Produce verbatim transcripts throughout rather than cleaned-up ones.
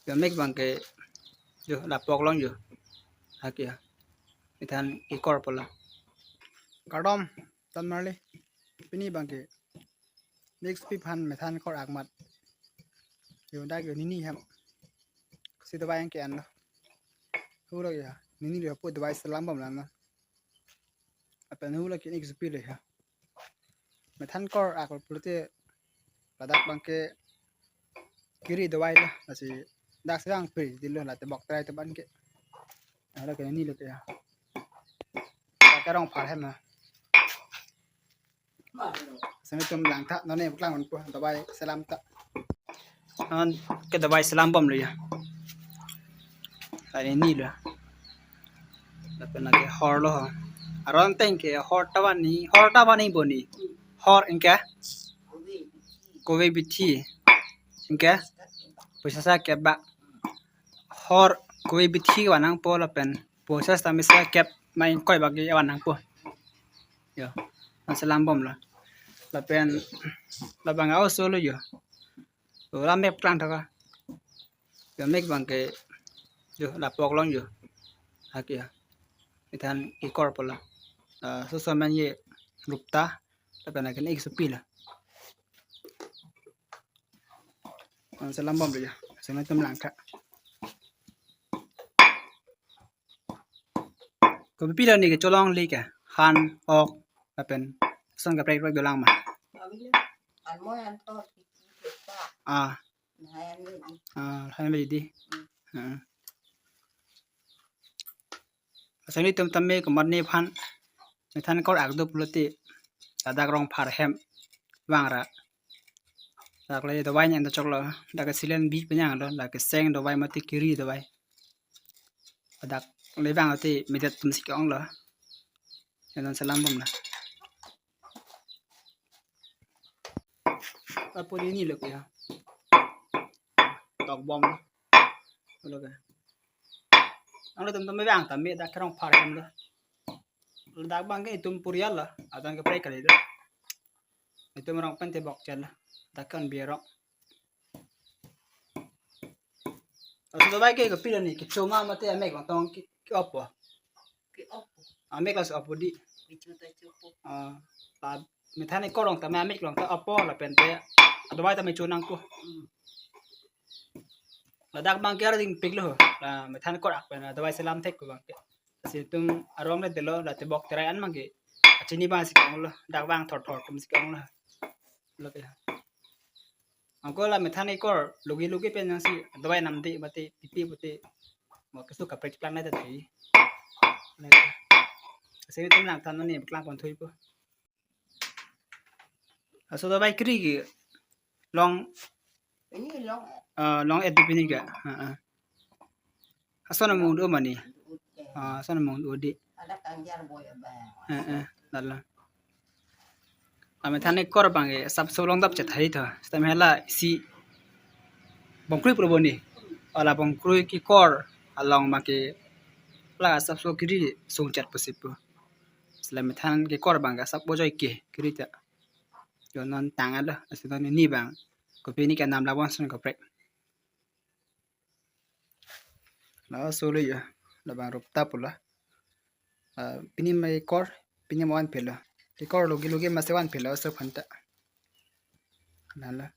Yo, mek abangke, yo, lapu-ok long yo. Haki ya. Methan kekor pulo. Kardom, tan marli. Pini abangke next pi aphan methan kor-ak mat. Yo, dak yo nini hem. Si dawai yang ke-an lo. Hula ya. Nini lo pu dawai selam bom lang lo. Lapen hula ke next pi lo ya. Methan kor-ak pulote ladak abangke kiri dawai lo. Lasi dak sedang pri dilo, la tebok terai teban ke. Ada ke nini lo ke ya. Dak ke rong phar hem na. Semi tum lang tha, non ne klang un po, dawai selam tha. Non ke dawai selam bom lo ya. Ani ni lo. Lapen lake hor lo. Aron ateng ke hor ta vani, hor ta vani boni. Hor ingke? Kove bithi. Ingke? Poisa sakep ba. Hor kove bithi van nangpo lapen poisa sitame sakep ma ingkoi bagi van nangpo. Yo, non selam bom lo. Lapen labang a-oso lo yo. Yo, la mek klang tha ka. Yo, mek abangke, yo, lapu-ok long yo. Haki ya. Methan kekor pulo. Ah, so so men ye rupta. Lapen aken ik supi lo. Non selam bom lo ya. Semi tum lang tha. Kopi pilo ni kecholong le ke? Han, ok, lapen ason kaprek kaprek dolang ma? Anmo anto. Ah. Hai, han beli di. Hmm. Asal ni tum tame komat ne aphan methan kor-ak do pulote ladak rong phar hem vangra. Dak le dawai nyan ta choklo, dak ke silen bi penyang lo, dak ke seng dawai mati kiri dawai. Dak le vang ati medet tum si ke-ong lo. Yo, non selam bom na. Lapu ni lo ke ya. Tok bom lo. Lo ke. Ang lo tum tum vang tame dak ke rong phar hem lo. Ladak abangke itum purial lo, adan kaprek kali lo. Itum rong pen tebok chel lo. Dak ke-on bi arong. Laso dawai ke kopi lo ni, kecho ma mate amek long tong ke, ke-op po? Ke-op po. Amek laso op po di. Kecho ta cho po. Ah, la methan kekor long tame amek long ta op po lapen te adawai tame cho nangpo. Hmm. Ladak abangke arding pik lo. La methan kor-ak pen adawai selam thek ko abangke. Lasi itum arong le delo, la tebok terai an abangke. Achini abang si ke-ong lo, dak vang thor thor tum si ke-ong lo. Lo ke. Anke la methan kekor logi logi pen nang si dawai nam di mati pipi puti. Mo keso kaprek klang na ta thi. Lasi itum lang than ni klang pon thui po. Laso dawai kiri ke long, ini long, ah, long et di pini ke. Ah, ah. Ason amung do mani. Ut ke. Ah, ason amung do di. Ada kanjar boy abang. Eh, eh, lalo. Amethan kekor abangke asapso longdap chet hai tho. Sitame hala isi bongkrui pulo boni. Ala bongkrui kekor along abangke la asapso kiri sung chet pusi pu. Sila methan kekor abangke asap bojoi ke kiri ta. Yo, non tang alo, lasi non ni abang. Kopi ni ke nam labon son kaprek. Laso lo yo, labang rupta pulo. Ah, pini ma kekor, pini ma vanphe lo. Kekor logi logi masi vanphe lo, so phanta. Nalo.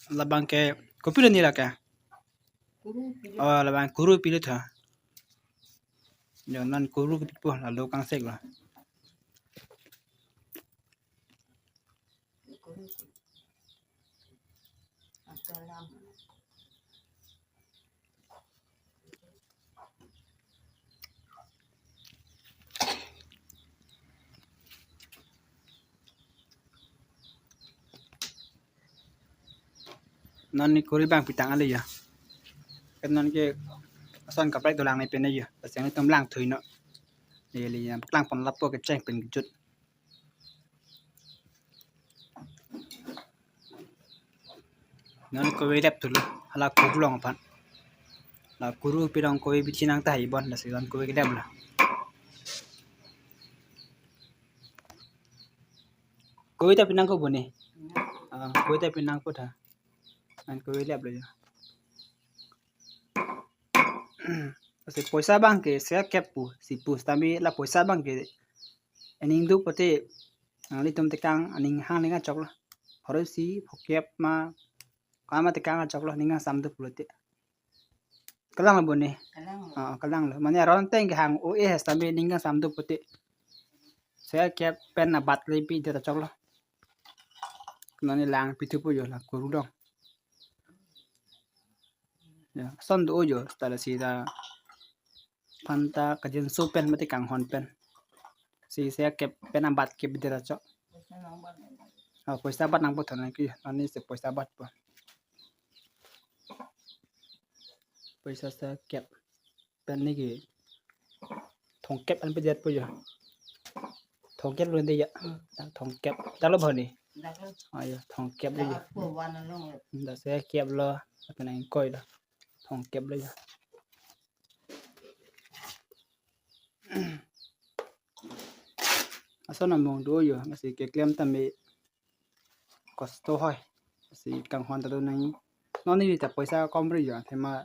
Labangke, kopi lo ni la ke? Kuru pilo. Oh, labang kuru pilo tha. Yo, non kuru ke pipo, lalo kangsek lo. Kuru. Asal lama. Non ni kuri abang pitang ale ya. Ket non ke ason kaprek dolang ni pen ya. Pas yang itum lang thui no. Ye li yang klang pon lapu kecheng pen kejut. Non kove lep thulo, hala kuru long aphan. La kuru pirong kove bithi nang tahai bon, lasi non kove ke lep lo. Kove ta pinang ko bone. Ah, kove ta pinang ko tha. An kove lep lo ya. Lasi poisa abang ke sika kep pusi pu sitame la poisa abang ke aning do pute nanglitum tekang aning hang ning achok lo. Pharo isi, phokep ma, kama tekang achok lo, ning kangsam do pulote. Kalang lo bo ne? Kalang lo. Ah, kalang lo. Mane aron ateng kehang o e sitame ning kangsam do pute. Sika kep pen abat le pidet achok lo. Nani lang pithu po jo la kuru dong. Ya, ason do jo, seta lasi ta aphan ta kajinso pen mate kanghon pen. Si sika kep pen abat ke pidet achok. Ah, poisa abat nangpo thana ki, ani si poisa abat po. Poisa sika kep pen neli ke thomkep an pidet po jo. Thomkep lo de ya. Hmm. Thomkep. Dak lo bo ne? Dak lo. Ah, ya, thomkep lo ya. Dak po wan along lo. Dak sika kep lo, apa nang koi lo. Thomkep lo ya. Ason among do jo, lasi keklem tame kosto hoi. Lasi kanghon ta do nang. Non neli ta poisa kom ri jo, athema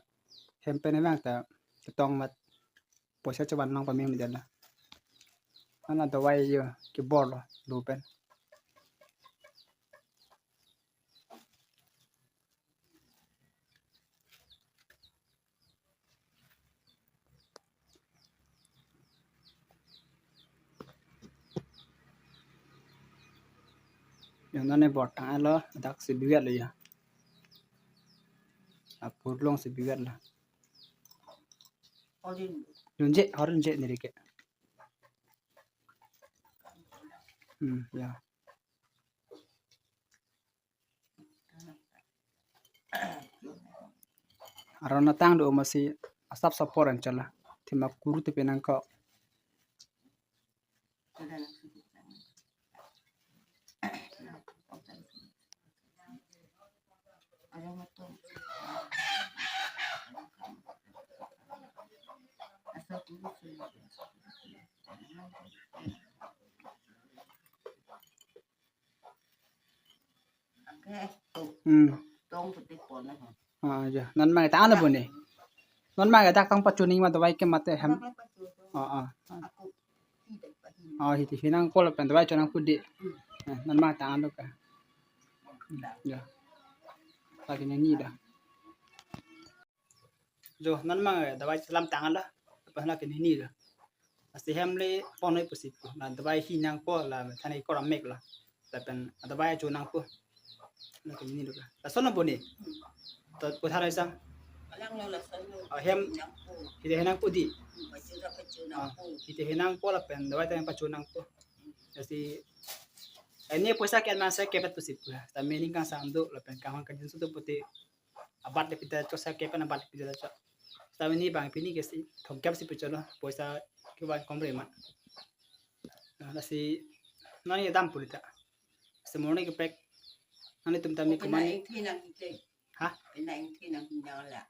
hem pen abang ta ketong mat poisa chevan long pameng ni jala. Ana dawai jo kebor lo, lo pen. Yo, nane bor tang-et lo, dak si biwet lo ya. Apor long si biwet lo. Orin. Lunje, orin je neli ke. Hmm, ya. Aron atang do masi asap sapor an chala. Thima kuru te penang ko. Hmm. Tong putih pon na. Ah, ya. Non mang tang lo bo ne? Non mang dak tang pachuning ma dawai ke mate hem. Apa tu? Ah, ah. Aku tidak paham. Oh, hiti hinang ko lapen dawai chonang pudi. Hmm. Eh, non mang tang lo ka. Ya. Lagi nyanyi dah. Jo, non mang dawai chelam tang lo. Apa lagi nini lo. Lasi hem le pon noi pusi pu. Na dawai hi nangpo la thani koram mek lo. Lapen dawai cho nangpo. Lagi nini lo. Lason lo bo ne? To puthar isam. Alang lo lason lo. Oh, hem. Nangpo. Hiti hinang pudi. Pachu ra pachu nangpo. Hiti hinang po lapen dawai ta pachu nangpo. Lasi ini poisa ke man sika kep pusi pu. Tame ning kangsam do lapen kanghon kajinso do pute. Abat le pidet achok, sika kep pen abat le pidet achok. Sitame neli abang pini ke si thomkep si pu chalo, poisa kevan kom ri ma. Lasi nani dam pulita. Semorne ke pek. Nani tum tame. Pina kemani. Ingthi nang ingthi. Ha? Pina ingthi nang ingthi nang la.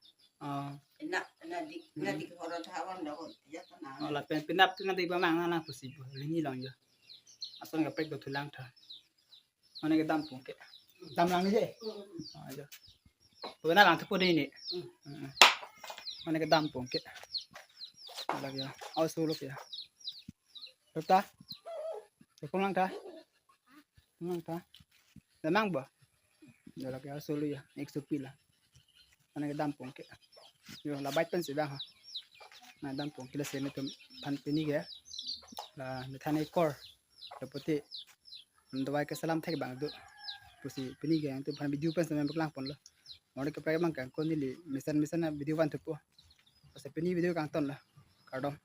Oh. Pina, pina dik, pina dik horo thawan lo. Ya to na. Oh, lapen pina, pina dik ba mang nang pusi pu. Lini long jo. Ason ke pek do thulang tha. Mane kedam pon ke. Dam lang ni je. Ah, ya. Puna lang thupo di ni. Hmm. Mane kedam pon ke. Lagi ya. Aw solo ke ya. Rota. Tekong lang ta. Lang ta. Damang ba? Ya lagi aw solo ya. Ek sopi la. Mane kedam pon ke. Yo, la bait pen si bang ha. Na dam pon ke lasi nelitum aphan pini ke. La methane kor. Laputi. Dawai ke chelam thek abang do. Pusi pini ke nelitum aphan video pen si mem paklang pon lo. Mori ke prai bang kan ko neli mesen mesen na video van thupo. Pusi pini video kangton lo. Kardom.